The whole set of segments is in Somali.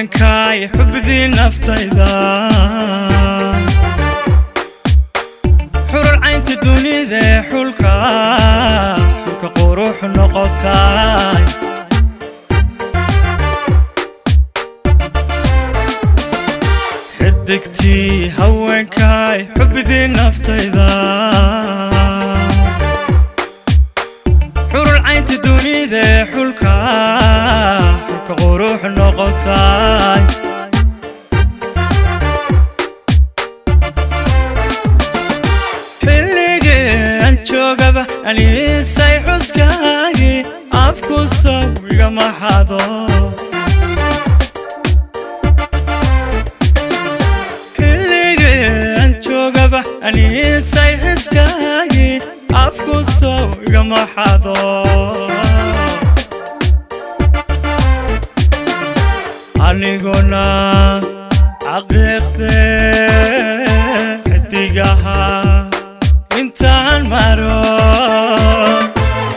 Haweenkaay xubdii naftayda xurul caynta dunida xulka xulka qurux noqotay xidigtii haweenkaay xubdii naftayda xurul caynta dunida xulka xulka qurux noqotay xilligii aan joogaba aniisay xuskaagii afku sawiga maxado xilligii aan joogaba aniisay xiskaagii afku sawiga maxado aniguna xaqiiqdee xidigaha intaan maro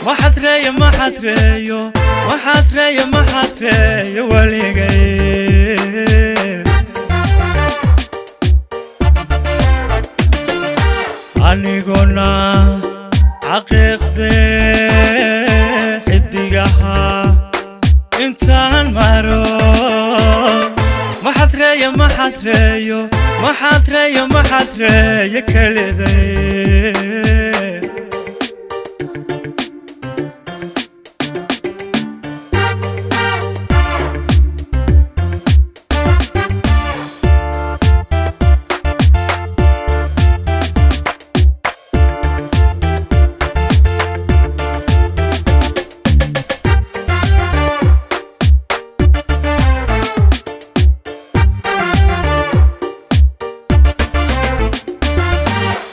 maxadreeyo maxadreeyo maxadreeyo maxadreeyo weligay aniguna xaqiiqdee xidigaha intaan maro maxadreeyo maxadreeyo maxadreeyo maxadreeyo keliday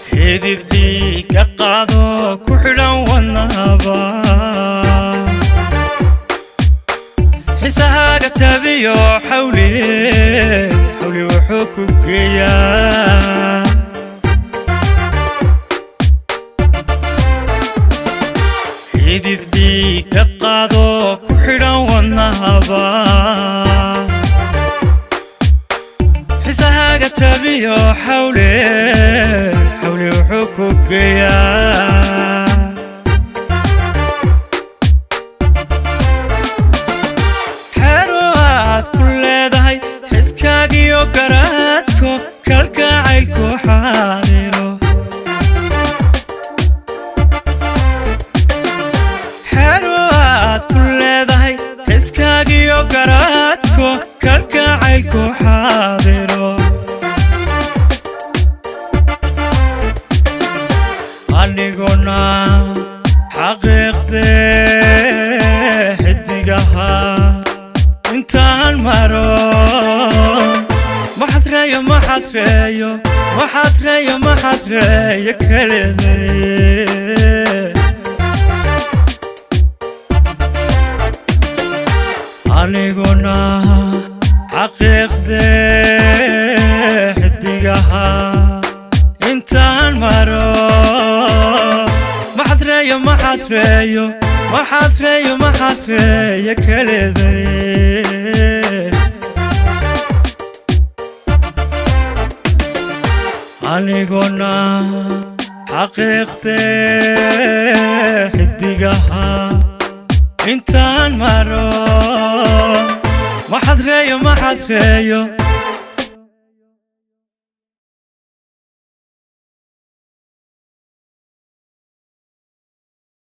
xididii ka qaado ku xidhan wadnaba xisahaaga tabiyo xawli xawli wuxuu ku geeyaa xididii ka qaado ku xidhan wadnahaba xisahaaga tabiyo xawli xawli wuxuu ku geeyaa xero aad ku leedahay xiskaagiyo garaadko kalgacaylku xaadiro xero aad ku leedahay xiskaagiyo garaadko kalgacaylku xaadiro aniguna xaqiiqdee xidigaha intaan maro maxadreeyo maxadreeyo maxadreeyo maxadreeyo keliday aniguna xaqiiqdee xidigaha intaan maro maxadreeyo maxadreeyo maxadreeyo maxadreeyo keliday aniguna xaqiiqdee xidigaha intaan maro maxadreeyo maxadreeyo